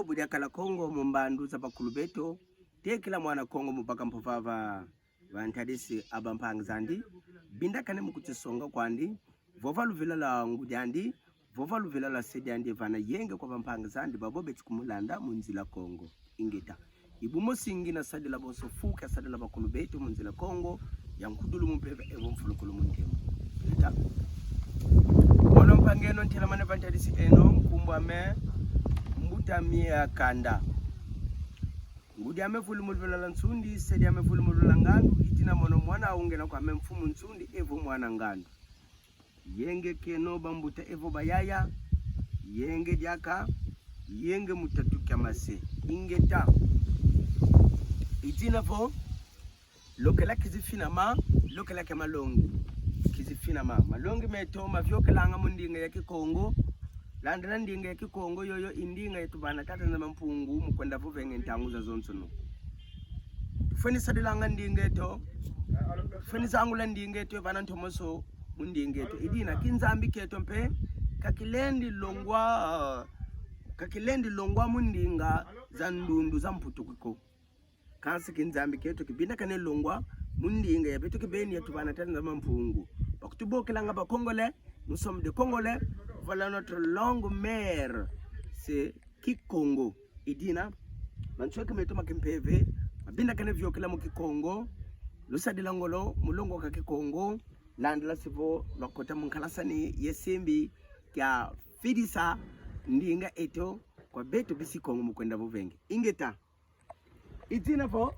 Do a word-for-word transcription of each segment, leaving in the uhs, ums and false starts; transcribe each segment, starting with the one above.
Buri akala Kongo mu mbandu za bakulu beto, tekila mwana Kongo mu baka mpova va, va ntadisi a bampangi zandi, bindakane mu kutisonga kwandi, vova luvila lwa ngudi andi, vova luvila lwa sedi andi, vana yenge kwa bampangi zandi, babo beti kumulanda mu nzila Kongo. Ingeta. Ibu mosi ngina sadila bonso fu ka sadila bakulu beto mu nzila Kongo, ya nkudulu mu mpeve evo mfulukulu mu ntemo. Ingeta. Mono mpangi eno ntelamane va ntadisi eno, nkumbu ame Mbuta Mia Kanda. Ngudi ame vulu mu luvila lwa Nsundi, sedi ame vulu mu luvila lwa Ngandu, idina mono mwana a ungena kwame Mfumu Nsundi, evo mwana Ngandu. Yenge keno bambuta evo bayaya, yenge diaka, yenge mutatu kiamase. Ingeta. Idina vo, lokela kizifinama, lokela ke malongi. Kizifinama. Malongi meto, maviokelanga mu ndinga ya Kikongo. Landila ndinga ya Kikongo, yoyo i ndinga ya tuvana tata Nzambi Mpungu, mu kwenda vovenge ntangu zazonsono. Fweni sadilanga ndinga eto, fweni zangula ndinga eto, vana ntomoso mu ndinga eto. Idina, ki Nzambi keto mpe, kakilendi longwa, kakilendi longwa mu ndinga za ndundu za Mputu ko. Kansi ki Nzambi keto kibindakane longwa mu ndinga ya beto kibeni ya tuvana tata Nzambi Mpungu. Bakutubokelanga ba Congolais, nous sommes des Congolais, voilà notre langue mère, c'est Kikongo. Idina, mansweki meto ma kimpeve, mabindakane viokela mu Kikongo, lusadila ngolo, mu longoka Kikongo, landila sivo, lwakota mu nkalasani, ye simbi, kia fidisa, ndinga eto, kwa beto bisi Kongo mu kwenda vovenge. Ingeta. Idina vo,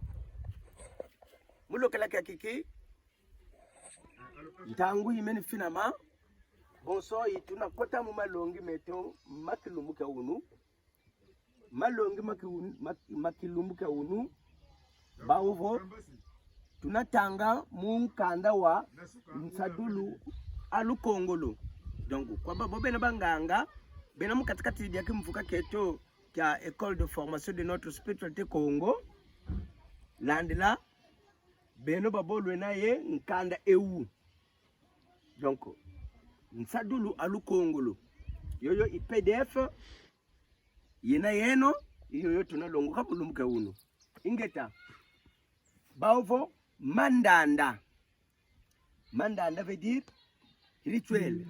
mu lokela kia kiki, ntangu imeni finama, bonso itunakota mu malongi meto, ma kilumbu kia unu, malongi ma ki un-, ma, ma kilumbu kia unu, bawu vo, tunatanga mu nkanda wa nsadulu a Lukongolo. Donc, kwa babo bena banganga, bena mu katikati dia kimvuka keto, kia École de formation de notre spiritualité Kongo, landila, beno babo lwena ye nkanda ewu. Donc, nsadulu a Lukongolo. Yoyo i P D F, yena yeno, yoyo tunalongoka mu lumbu kia unu. Ingeta. Bawu vo, mandanda. Mandanda veut dire rituel.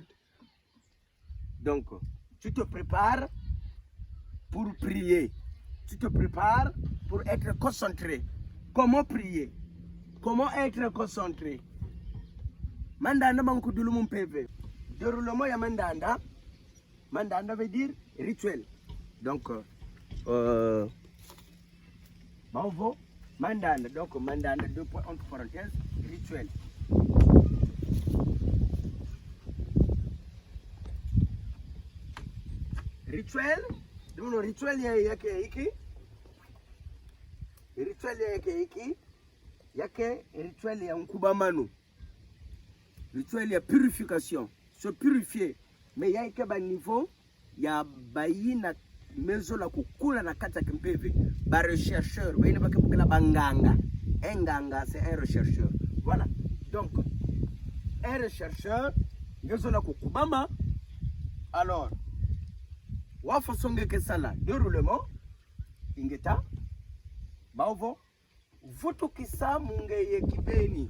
Donc, tu te prépares pour prier. Tu te prépares pour être concentré. Comment prier? Comment être concentré? Mandanda ma nkudulu mu mpeve. Déroulement ya mandanda. Mandanda veut dire rituel. Donc, euh, bawu vo, mandanda, donc mandanda, deux points, entre parenthèses, rituel. Rituel, donc le rituel ya, ya ke iki. Rituel ya ke iki. Ya ke rituel ya nkubamano. Rituel ya purification. Se purifier. Mais ya ike ba niveau ya bayina me zola kukula na kati ya kimpeve. Ba rechercheur. Bayina ba kibukila banganga. Un nganga, c'est un rechercheur. Voilà. Donc, un rechercheur, nge zola kukubama. Alors, wa façon nge ke sala. Déroulement. Ingeta. Bawu vo. Vutukisa mu nge ye kibeni.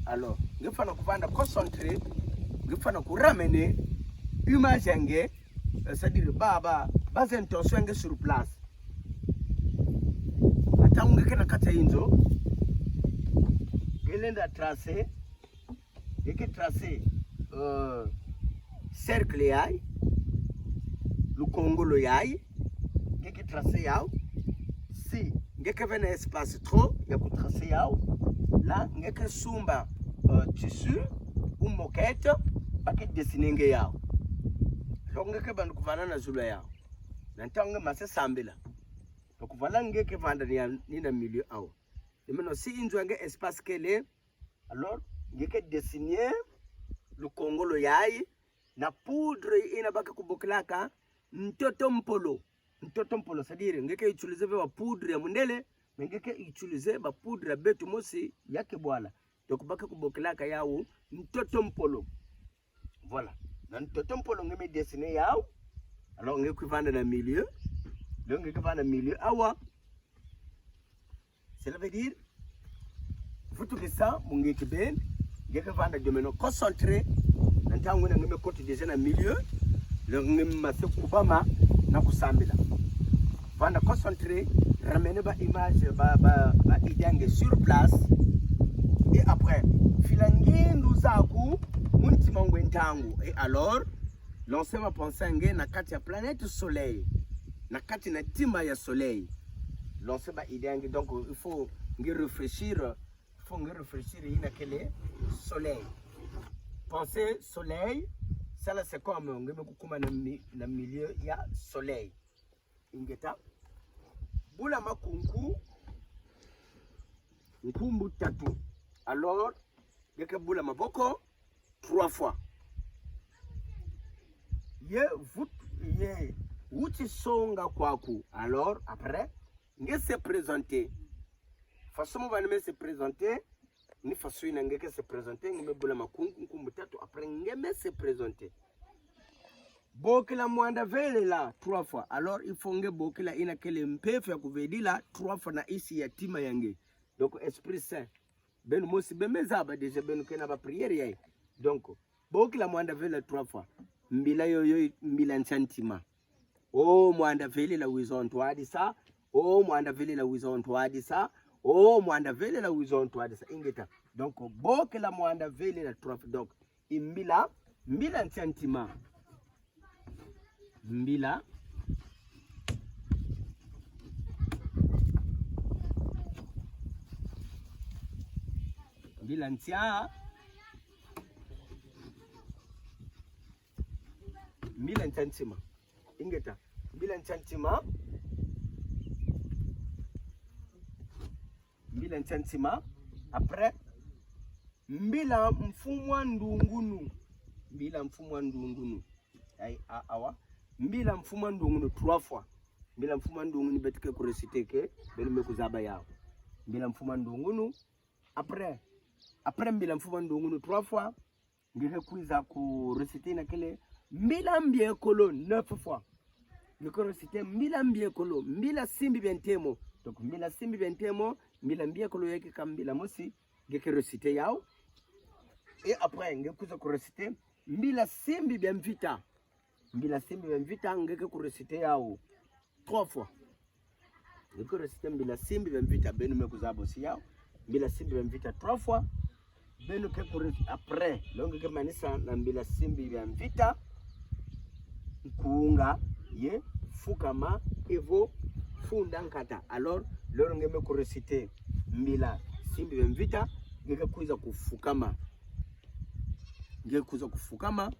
Alors, nge fana kuvanda concentré, nge fana ku ramener image ya nge, euh, c'est-à-dire ba, ba, ba intention ya nge sur place. Ntangu nge ke na kati ya inzo, nge lenda tracer, nge ke tracer, euh, cercle yayi, lukongolo yayi, nge ke tracer yawu. Si nge ke vena espace trop ya ku tracer yawu, là nge ke sumba, euh, tissu ou moquette, ba ke dessiner nge yawu. Donc nge ke banda kuvana na zulu yawu. Na ntangu nge mase sambila. Donc voilà, nge ke vanda ni, ni na milieu awu. Ni meno si inzo ya nge espace kele, alors, nge ke dessiner lukongolo yayi na poudre ina ba ke kubokilaka ntoto mpolo. Ntoto mpolo, c'est-à-dire, nge ke utiliser ve ba poudre ya mundele, mais nge ke utiliser ba poudre ya beto mosi ya kibwala. Donc, ba ke kubokilaka yawu ntoto mpolo. Voilà. Na ntoto mpolo nge me dessiner yawu. Alors, nge ke vanda na milieu. Donc, nge ke vana milieu awa. Cela veut dire, vutuka sa, mo nge ke ben, nge ke vana de meno concentré, na ntangu na nge me koti déjà na milieu, le nge me mase kubama, na kusambila. Vana concentré, ramener ba image, ba, ba, ba idée ya nge sur place. Et après, fila nge nduza ko, mu ntima ya nge ntangu. Et alors, lancer ma pensée ya nge na kati ya planète soleil. Na kati na tima ya soleil. Lancer ba idée ya nge, donc il faut nge réfléchir, il faut nge réfléchir ina kele soleil. Pensée soleil, sala c'est comme nge me kukuma na mi-, na milieu ya soleil. Ingeta. Bulama ko nku, nkumbu tatu. Alors, nge ke bula maboko trois fois. Ye vut-, ye wuti songa kwaku. Alors, après, nge se présenter. Façon mo vana me se présenter, ni façon ina nge ke se présenter, nge me bulama ko nku, nkumbu tatu, après nge me se présenter. Bokila Mwanda Velela trois fois. Alors, il faut nge bokila ina kele mpeve ya kuvedila trois fois na isi ya tima ya nge. Donc, Esprit Saint. Beno mosi, be me zaba déjà, beno ke na ba prière ya. Donc, bokila Mwanda Velela trois fois. Mbila yoyo, mbila nsi a ntima. O Mwanda Velela wiza ntwadisa. O Mwanda Velela wiza ntwadisa. O Mwanda Velela wiza ntwadisa. Ingeta. Donc, bokila Mwanda Velela trois fois. Donc, i mbila, mbila nsi a ntima. Mbila. Mbila nsi a. Mbila nsi a ntima. Ingeta. Mbila nsi a ntima. Mbila nsi a ntima. Après, mbila mfumu a ndungunu. Mbila mfumu a ndungunu. Ay, a, awa. Mbila mfumu a ndungunu trois fois. Mbila mfumu a ndungunu beto ke kuréciter ke, beno me kuzaba yaw. Mbila mfumu a ndungunu. Après, après mbila mfumu a ndungunu trois fois, nge ke kwiza kuréciter na kele mbila mbiekolo neuf fois. Nge ke réciter mbila mbiekolo, mbila simbi bia ntemo. Donc, mbila simbi bia ntemo, mbila mbiekolo ya ke ka mbila mosi, nge ke réciter yaw. Et après, nge kwiza kuréciter mbila simbi bia mvita. Mbila simbi bia mvita, nge ke kuréciter yaw trois fois. Nge ke réciter mbila simbi bia mvita, beno me kuzaba osi yaw. Mbila simbi bia mvita trois fois. Beno ke kuréciter après. Donc nge ke manisa na mbila simbi bia mvita. Nkunga, ye, fukama, evo, funda nkata. Alors, lolo nge me kuréciter mbila simbi bia mvita, nge ke kwiza kufukama. Nge kwiza kufukama.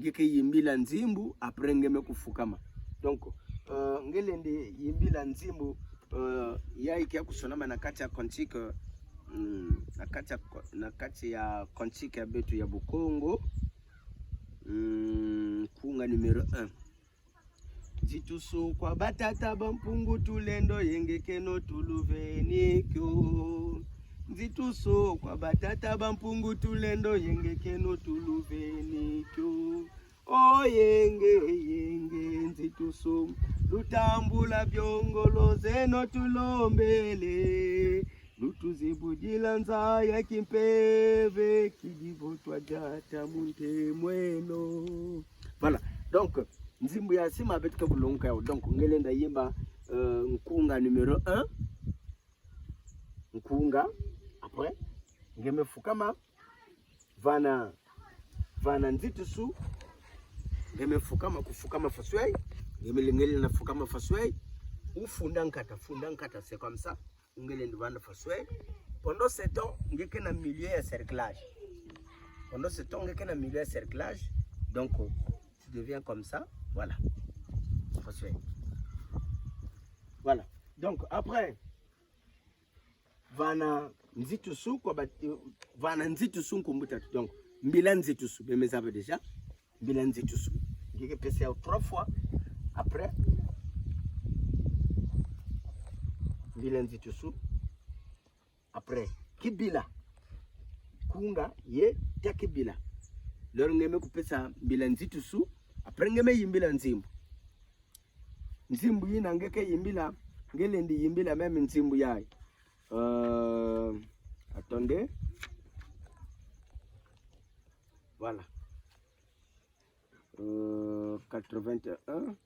Nge ke yimbila nzimbu, après nge me kufukama. Donc, euh, nge lendi yimbila nzimbu, euh, ya ike ya kusonama na kati ya cantique, mm, na kati ya ko-, na kati ya cantique ya beto ya Bukongo. Mm, nkunga numéro un. Nzitusu kwa batata ba Mpungu Tulendo, yengekeno tuluveni kyo. Nzitusu kwa batata ba Mpungu Tulendo, yengekeno tuluveni kyo. O yenge, yenge, nzitusu, lutambula byongolo zeno tulombele, lutuzibudila nza ya kimpeve, kidivo twadata mu nte mweno. Voilà. Donc, nzimbu ya sima beto ke kulongoka yaw. Donc, nge lenda yimba, euh, nkunga numéro un. Nkunga. Après, nge me fukama. Vana, vana nzitusu. Nge me fukama, kufukama faswei. Nge me lingeli na fukama faswei. Ou funda nkata, funda nkata, c'est comme ça. Nge lendi vana faswei. Pendant ce temps, nge ke na milieu ya cerclage. Pendant ce temps, nge ke na milieu ya cerclage. Donc, tu deviens comme ça. Voilà. Faswei. Voilà. Donc, après, vana nzitusu, kwa ba-, vana nzitusu nkumbu tatu. Donc, mbila nzitusu, be me zaba déjà. Mbila nzitusu. Nge ke pesa yaw trois fois. Après, mbila nzitusu. Après, kibila. Nkunga, ye, ta kibila. Lolo nge me kupesa mbila nzitusu. Après, nge me yimbila nzimbu. nzimbu yina nge ke yimbila, nge lendi yimbila même nzimbu yayi. Euh, attendez. Voilà. Euh, quatre-vingt-un.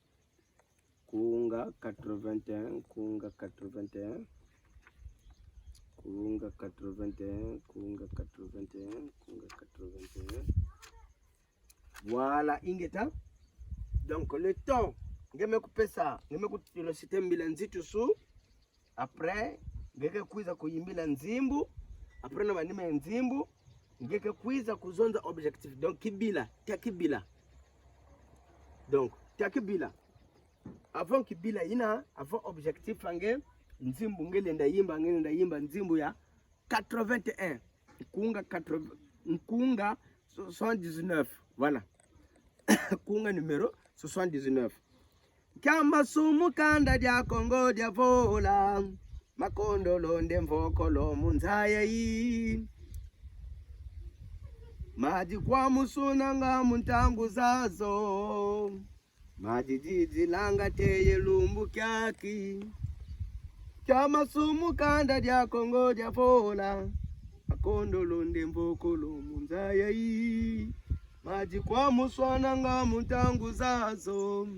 Nkunga quatre-vingt-un, nkunga quatre-vingt-un, nkunga quatre-vingt-un, nkunga quatre-vingt-un, nkunga quatre-vingt-un. Voilà, ingeta. Donc, le temps, nge me kupesa, nge me kuréciter mbila nzitusu. Après, nge ke kwiza kuyimbila nzimbu. Après, na manima ya nzimbu, nge ke kwiza kuzonza objectif. Donc, kibila, tia kibila. Donc, tia kibila. Avant kibila yina, avant objectif a nge, nzimbu nge lenda yimba, nge lenda yimba nzimbu ya quatre-vingt-un. Nkunga quatre-vingts, nkunga soixante-dix-neuf. Voilà. Nkunga numéro soixante-dix-neuf. Nkyamasu mu kanda dya Kongo dya Vola, makondolo ndemvokolo mu nza yayi. Madi kwa musuna nga mu ntangu zazo. Madi didi langa teye lumbu kyaki. Nkyamasu mu kanda dya Kongo dya Vola, makondolo ndemvokolo mu nza yayi. Madi kwa musuna nga mu ntangu zazo.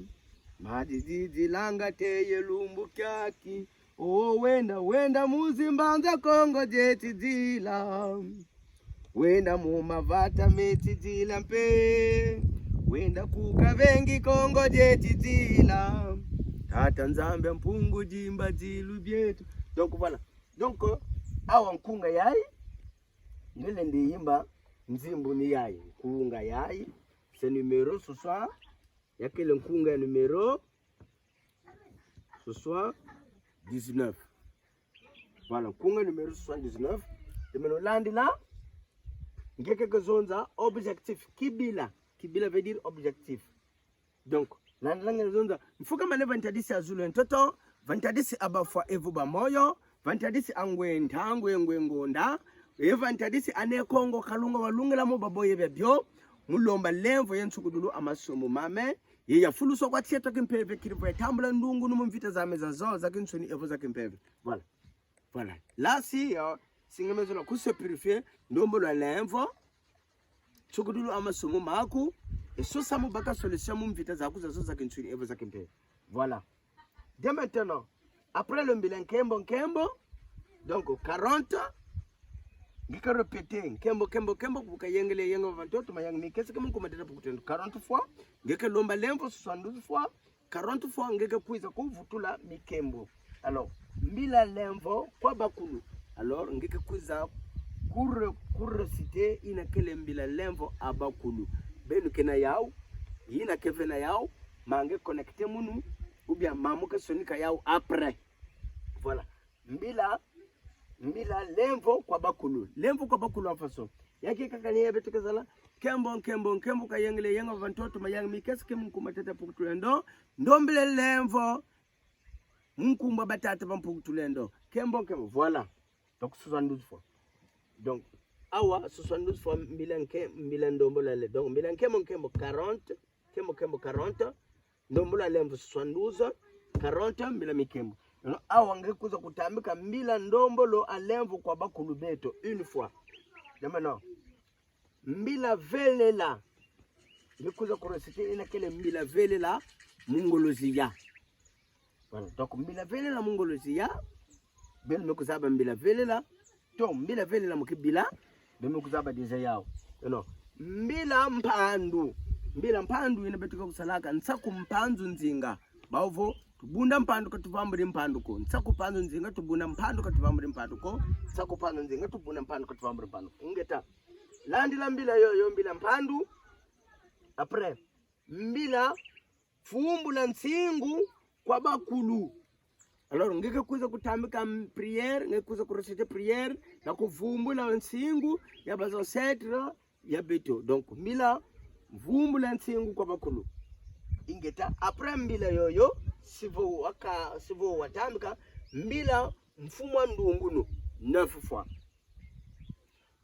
Madi didi langa teye lumbu kyaki. O wenda, wenda mu zimbanza Kongo dyetidila. Wenda mu mavata metidila mpe. Wenda ku kavengi Kongo dyetidila. Tata Nzambi a Mpungu, dimba dilu byeto. Donc voilà. Donc, euh, awa nkunga yayi, nge lendi yimba nzimbu ni yayi. Nkunga yayi, c'est numéro soixante, ya kele nkunga numéro soixante-dix-neuf. Voilà, nkunga numéro soixante-dix-neuf. Demeno landila, nge ke kuzonza objectif, kibila. Kibila veut dire objectif. Donc, landila nge kuzonza, mfukamane va ntadisi a zulu ntoto, va ntadisi a bafwa evu ba moyo, va ntadisi a ngwe ntangu e ngwe ngonda, e va ntadisi a ne Kongo kalunga walungila mu baboye byabyo, mu lomba lemvo ya nsukudulu a masumu mame, ye ya fuluso kwa tieto kimpeve kiri vo ya tambula ndungunu mu mvita zame zazo za kinsuni evo za kimpeve. Voilà. Voilà. Là, si, euh, si nge me zola ku se purifier, ndombolo a lemvo, nsukudulu a masumu maku, e sosa mu baka solution mu mvita zaku zazo za kinsuni evo za kimpeve. Voilà. Dès maintenant, après le mbila nkembo nkembo, donc quarante, nge ke répéter, nkembo, nkembo, nkembo, ku kayengele yengo va ntoto, mayang mikese ke munkumatata pukutu endo, quarante fois, nge ke lomba lemvo soixante-douze fois, quarante fois, nge ke kwiza kuvutula mikembo. Alors, mbila lemvo kwa bakulu. Alors, nge ke kwiza kure-, kuréciter ina kele mbila lemvo a bakulu. Benu kena yaw, ina kevena yaw, ma nge connecter munu, ou bien ma mu ke sonika yaw après. Voilà. Mbila, mbila lemvo kwa bakulu. Lemvo kwa bakulu a faso. Ya ke kakani ya beto ke zala. Nkembo, nkembo, nkembo, kayengele yengo va ntoto, mayang mikese ke munkumatata pukutu endo. Ndombele lemvo, munkumba batata ba mpukutu lendo. Nkembo, nkembo. Voilà. Donc, soixante-douze fois. Donc, awa, soixante-douze fois mbila nke-, mbila ndombolo le. Donc, mbila nkembo, nkembo, quarante, nkembo, nkembo, quarante, ndombolo a lemvo soixante-douze, quarante, mbila mikembo. Eno, awa nge kwiza kutambika mbila ndombolo a lemvo kwa bakulu beto, une fois. Dès maintenant, mbila velela. Nge kwiza kuréciter ina kele mbila velela mu ngolozi ya. Voilà, donc mbila velela mu ngolozi ya. Bel me kuzaba mbila velela. To mbila velela mu kibila. Bel me kuzaba déjà yaw. Eno. Mbila mpandu. Mbila mpandu ina beto ke kusalaka. Nsaku mpanzu nzinga. Bawu vo, tubunda mpandu ka tuvambuli mpandu ko. Nsaku mpanzu nzinga, tubunda mpandu ka tuvambuli mpandu ko. Nsaku mpanzu nzinga, tubunda mpandu ka tuvambuli mpandu ko. Ingeta. Landila mbila yoyo, mbila mpandu. Après, mbila vumbula nsingu kwa bakulu. Alors, nge ke kwiza kutambika m-, prière, nge kwiza kuréciter prière, na kuvumbula nsingu ya ba ancêtres, ya beto. Donc, mbila vumbula nsingu kwa bakulu. Ingeta, après mbila yoyo, si vo waka, si vo watambika, mbila mfumu a ndungunu, neuf fois.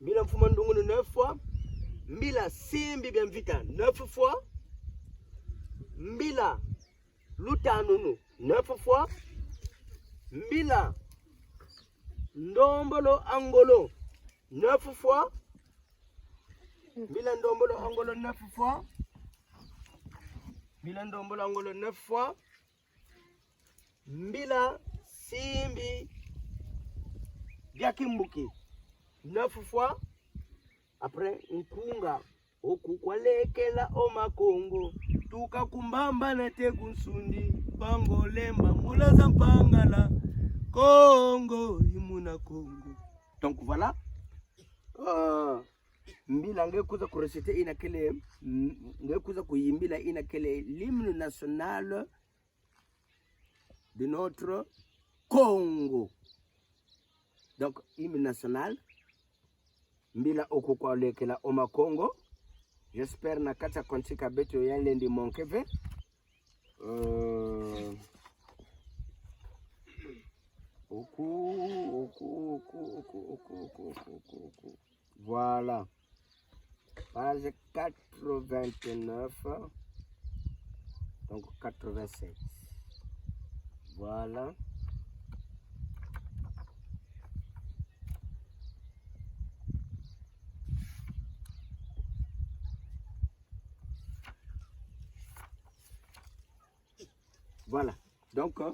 Mbila mfumu a ndungunu, neuf fois. Mbila simbi bya mvita, neuf fois. Mbila lutanunu, neuf fois. Mbila ndombolo a ngolo, neuf fois. Mbila ndombolo a ngolo, neuf fois. Mbila ndombolo a ngolo, neuf fois. Mbila simbi bia kimbuki, neuf fois. Après, nkunga: Oku kwalekela o Makongo, tuka ku Mbamba nate ku Nsundi, Bango, Lemba, Mula za Mpangala, Kongo i muna Kongo. Donc voilà. Euh, mbila nge kwiza ku réciter ina kele, mm, nge kwiza kuyimbila ina kele l'hymne national de notre Congo. Donc, hymne national. Mbila Oku kwalekela o Makongo. J'espère na kati ya konti ka beto ya lendi manquer ve. Euh, oku, oku, oku. Voilà. Page quatre-vingt-neuf, donc quatre-vingt-sept. Voilà. Voilà. Donc, euh,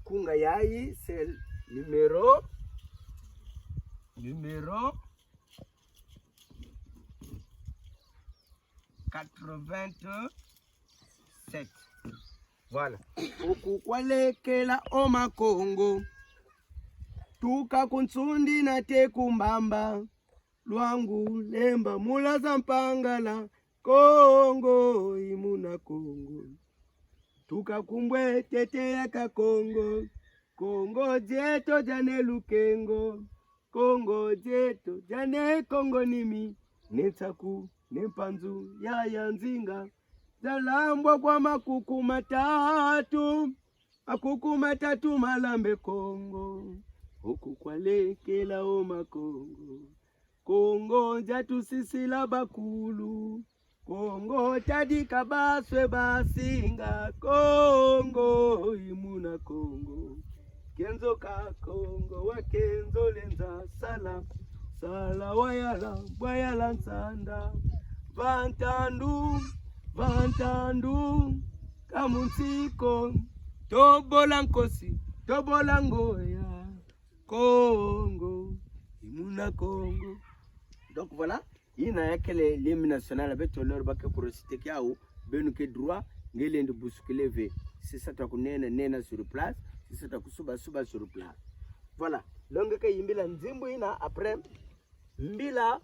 nkunga yayi, c'est numéro, numéro quatre-vingt-sept. Voilà. Oku kwalekela o Makongo, tuka ku Nsundi nate ku Mbamba, Lwangu, Lemba, Mula za Mpangala, Kongo i muna Kongo. Tuka ku Mbwetete ya Kakongo, Kongo dyeto dya ne lukengo, Kongo dyeto dya ne Kongo nimi, ne Nsaku, ne Mpanzu, ya ya Nzinga, zalambwa kwa makuku matatu, makuku matatu malambe Kongo. Oku kwalekela o Makongo, Kongo dyatusisila bakulu, Kongo tadika baswe basinga, Kongo i muna Kongo. Kenzo Kakongo wa Kenzo Lenza, sala, sala wa yala, wa yala nsanda. Vantandu, vantandu, kamunsiko, tobola nkosi, tobola ngoya, Kongo i muna Kongo. Donc voilà. Ina ya kele l'hymne national, beto lor ba ke ku réciter kyaw, beno ke droit, nge lendi bousculer ve. Sisa ta ku nena, nena sur place, sisa ta ku suba, suba sur place. Voilà. Donc ke yimbila nzimbu ina, après, mbila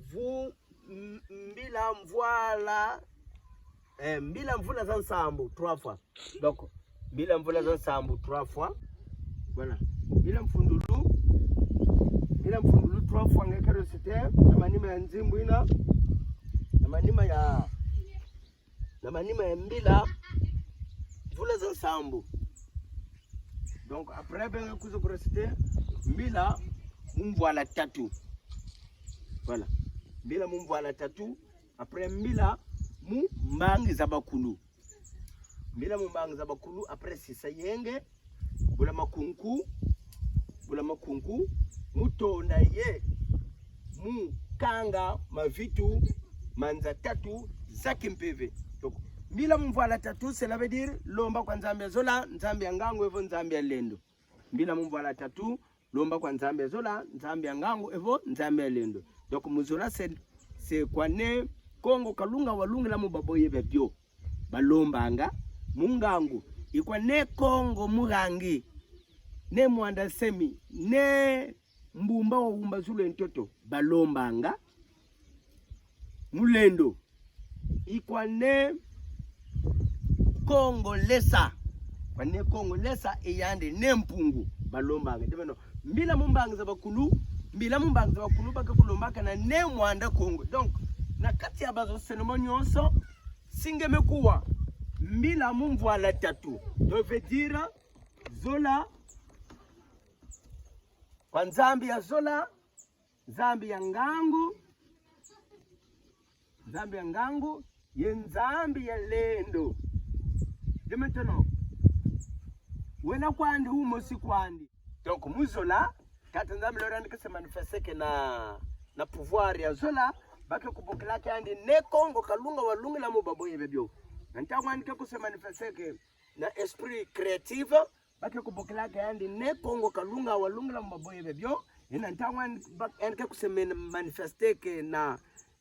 vu, m-, mbila mvwala, eh, mbila mvula za nsambu, trois fois. Donc, mbila mvula za nsambu, trois fois. Voilà. Mbila mfundulu. Mbila mfundulu, trois fois nge ke réciter. Na manima ya nzimbu ina. Na manima ya, na manima ya mbila mvula za nsambu. Donc, après, be nge kwiza ku réciter mbila mu mvwala tatu. Voilà. Mbila mu mvwala tatu. Après, mbila mu mbangi za bakulu. Mbila mu mbangi za bakulu, après sisa yenge, bula makunku, bula makunku, mu tonda ye, mu kanga mavitu, manza tatu, za kimpeve. Donc, mbila mu mvwala tatu, cela veut dire, lomba kwa Nzambi ya Zola, Nzambi ya Ngangu, evo Nzambi ya Lendo. Mbila mu mvwala tatu, lomba kwa Nzambi ya Zola, Nzambi ya Ngangu, evo Nzambi ya Lendo. Donc, mu Zola se, se kwa ne Kongo Kalunga walungila mu babo ye babio, balombanga. Mu Ngangu, i kwa ne Kongo Mugangi, ne Mwanda Nsemi, ne Mbumba wawumba zulu ye ntoto, balombanga. Mu Lendo, i kwa ne Kongo Lesa, kwa ne Kongo Lesa, e yandi ne Mpungu, balombanga. Ndimeno, mbila mu mbangi za bakulu, mbila mu mbangi za bakulu, ba ke kulombakana ne Mwanda Kongo. Donc, na kati ya bazo senoma nyonso, si nge me kuwa mbila mu mvwala tatu, donc veut dire, Zola, kwa Nzambi ya Zola, Nzambi ya Ngangu, Nzambi ya Ngangu, ye Nzambi ya Lendo. De maintenant, Wena kwandi, wumosi kwandi. Donc, mu zola, Tata Nzambi lori yandi ke se manifesteke na, na pouvoir ya zola, ba ke kubokilaka yandi Ne Kongo Kalunga Walungila mu Baboya Bebyo. Na ntangu yandi ke ku se manifesteke na esprit créatif, ba ke kubokilaka yandi Ne Kongo Kalunga Walungila mu Baboya Bebyo. E na ntangu yandi ba, yandi ke ku se men-, manifesteke na,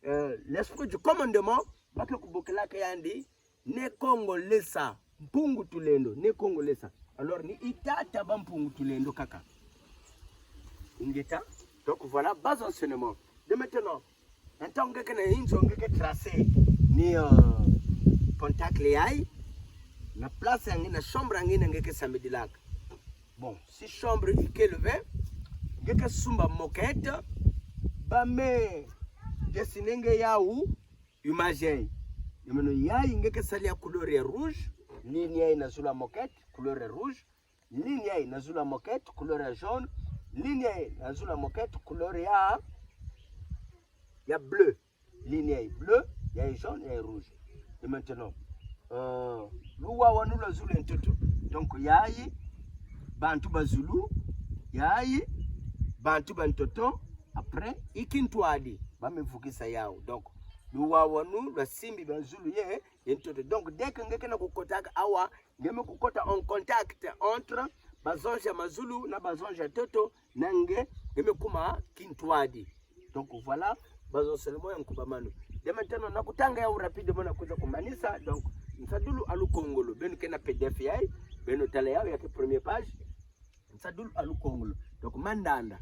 euh, l'esprit du commandement, ba ke kubokilaka yandi Ne Kongo Lesa, Mpungu Tulendo, Ne Kongo Lesa. Alors, ni i tata ba Mpungu Tulendo kaka. Ingeta. Donc voilà, bas enseignement. De maintenant, en tant que kena inzo, nge ke tracé ni, euh, pentacle yai, na place yangi, na chambre yangi, na nge ke sambidilaka. Bon, si chambre i ke leve, nge ke sumba moquette, ba me dessiner nge yaw, image yai. Yamano yai nge ke salia couleur ya rouge, ligne yai na zulu ya moquette, couleur ya rouge, ligne yai na zulu ya moquette, couleur ya jaune, ligne yai na zulu ya moquette, couleur ya, ya bleu, ligne yai bleu, yai jaune, yai rouge. Et maintenant, euh, luwawanu lwa zulu ya ntoto. Donc, yai, bantu ba zulu, yai, bantu ba ntoto, après, i kintwadi, ba me vukisa yaw. Donc, luwawanu lwa simbi ba zulu ye, ye ntoto. Donc, dès que nge kena kukotaka awa, nge me kukota en contact entre bazonza ma zulu na bazonza ntoto, na nge, nge me kuma kintwadi. Donc voilà, bas enseignement ya Nkubamanu. De maintenant, na kutanga yaw rapidement na kuza kumanisa. Donc, nsadulu alukongolo, beno kena P D F yai, beno tala yaw, ya ke première page. Nsadulu alukongolo. Donc, mandanda.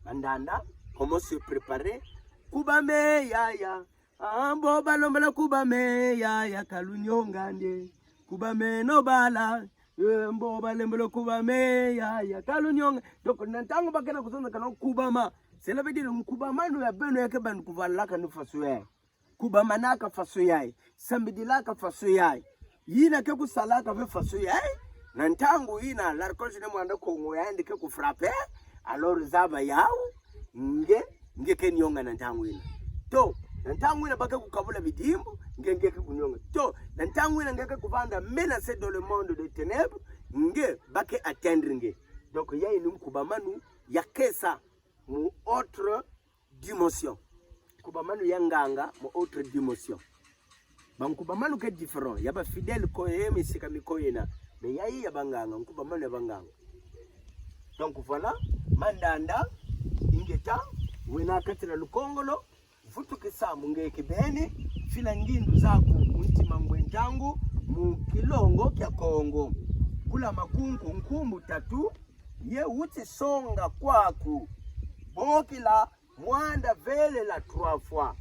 Mandanda, comment se préparer? Kubame, yaya. Ah, mbo balembolo kubame, yaya, kalunyonga ndie. Kubame no bala. Eh, mbo balembolo kubame, yaya, kalunyonga. Donc, na ntangu ba kena kuzonza kana kubama. Cela veut dire, Nkubamanu ya beno ya ke ban kuvalaka ni façon yai. Kubamanaka façon yai. Sambidilaka façon yai. Yina ke kusalaka ve façon yai. Na ntangu yina, l'archange Ne Mwanda Kongo yandi ke kufrapper. Alors, zaba yaw, nge, nge ke nyonga na ntangu yina. To, na ntangu yina ba ke kukabula bidimbu, nge, nge ke kunyonga. To, na ntangu yina nge ke kuvanda menacé dans le monde des ténèbres, nge, ba ke atteindre nge. Donc, yai ni Nkubamanu ya kesa mu autre dimension. Nkubamanu ya nganga mu autre dimension. Ba Nkubamanu ke différent. Ya ba fidèle ko ye, mi sika mi ko yena. Mais yai ya ba nganga, Nkubamanu ya ba nganga. Donc voilà, mandanda, ingeta, wena kati na lukongolo, vutukisa mu nge kibeni, fila ngindu zaku, mu ntima ngwe ntangu, mu kilongo kya Kongo. Kula makunku nkumbu tatu, ye wuti songa kwaku, bokila Mwanda Velela trois fois.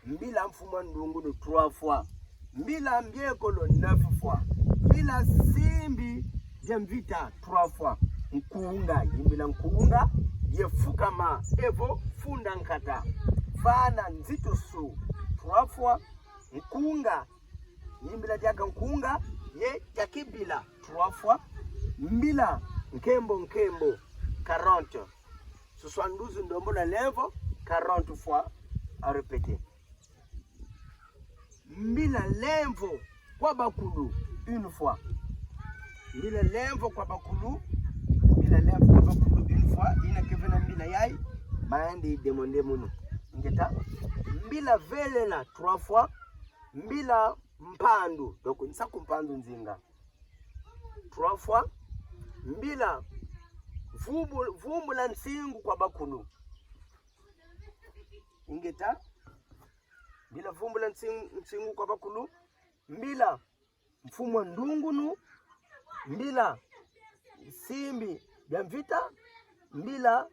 Mbila Mfumwa Ndungunu trois fois. Mbila Mbiekolo neuf fois. Mbila Simbi Byamvita trois fois. Nkunga, yimbila Nkunga, ye fukama, evo funda nkata. Vana Nzitusu trois fois. Nkunga, yimbila Diaka Nkunga, ye Diakibila trois fois. Mbila Nkembo Nkembo quarante. Soixante-douze ndombolo ya lenvo, quarante fois à répéter. Mbila lenvo kwa bakulu, une fois. Mbila lenvo kwa bakulu, mbila lenvo kwa bakulu, une fois. Ina kevena mbila yai, mayandi demande munu. Ingeta, mbila Velela trois fois, mbila Mpandu, donc Nsaku Mpandu Nzinga trois fois. Mbila Vumbu-, Vumbula Nsingu kwa bakulu. Ingeta, mbila Vumbula Nsin-, Nsingu kwa bakulu. Mbila Mfumwa Ndungunu. Mbila Simbi Byamvita. Mbila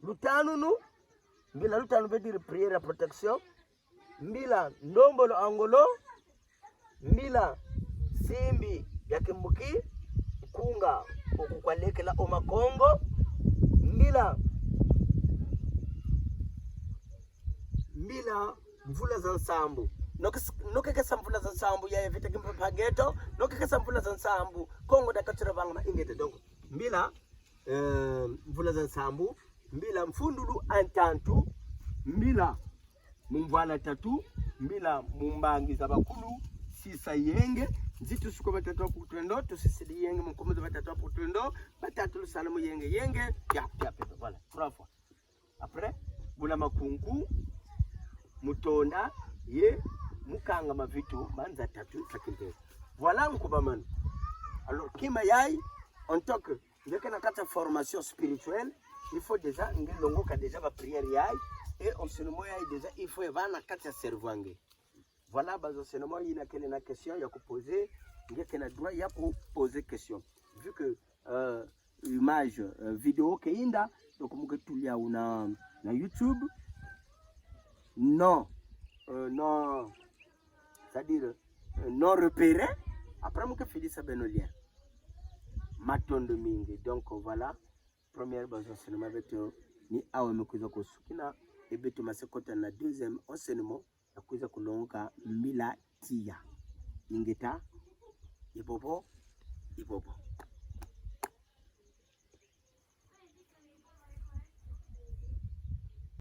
Lutanunu. Mbila Lutanu veut dire prière ya protection. Mbila Ndombolo Angolo. Mbila Simbi Byakimbuki. Nkunga oku kwalekela Oma Kongo. Mbila, mbila Mvula za Nsambu. Noke, noke kesa Mvula za Nsambu ya evita kimpa pageto. Noke kesa Mvula za Nsambu. Kongo da katura bangama ingeta. Donc, mbila, eh, Mvula za Nsambu. Mbila Mfundulu Antantu. Mbila Mumvwana Tatu, mbila Mumbangi za bakulu, sisa yenge, Nzi tusuka batata wa pukutwendo, tusisidi yenge, mukumu batata wa pukutwendo, batata lusala mu yenge, yenge, ya, ya, pepe, voilà, trois fois. Après, bula makunku, mutonda, ye, mukanga mavitu, manza tatu, sakimpese. Voilà, nkuba man. Alors, kima yai, en tant que, nge kena kati ya formation spirituelle, il faut déjà, nge longoka déjà ba prière yai, et enseignement yai déjà, il faut eva na kati ya cerveau nge. Voilà, ba enseignement, yina kena question ya ku poser, nge kena droit ya ku poser question. Vu que, euh, image, euh, vidéo ke inda, donc mu ke tulia ou na, na YouTube. Non, euh, non, c'est-à-dire, euh, non repéré. Après, mu ke fidisa beno lien. Matondo mingi. Donc, voilà. Première ba enseignement beto ni awa me kwiza ku sukina, e beto mase kota na deuxième enseignement, na kwiza ku longoka mbila tiya. Ingeta, ibobo, ibobo.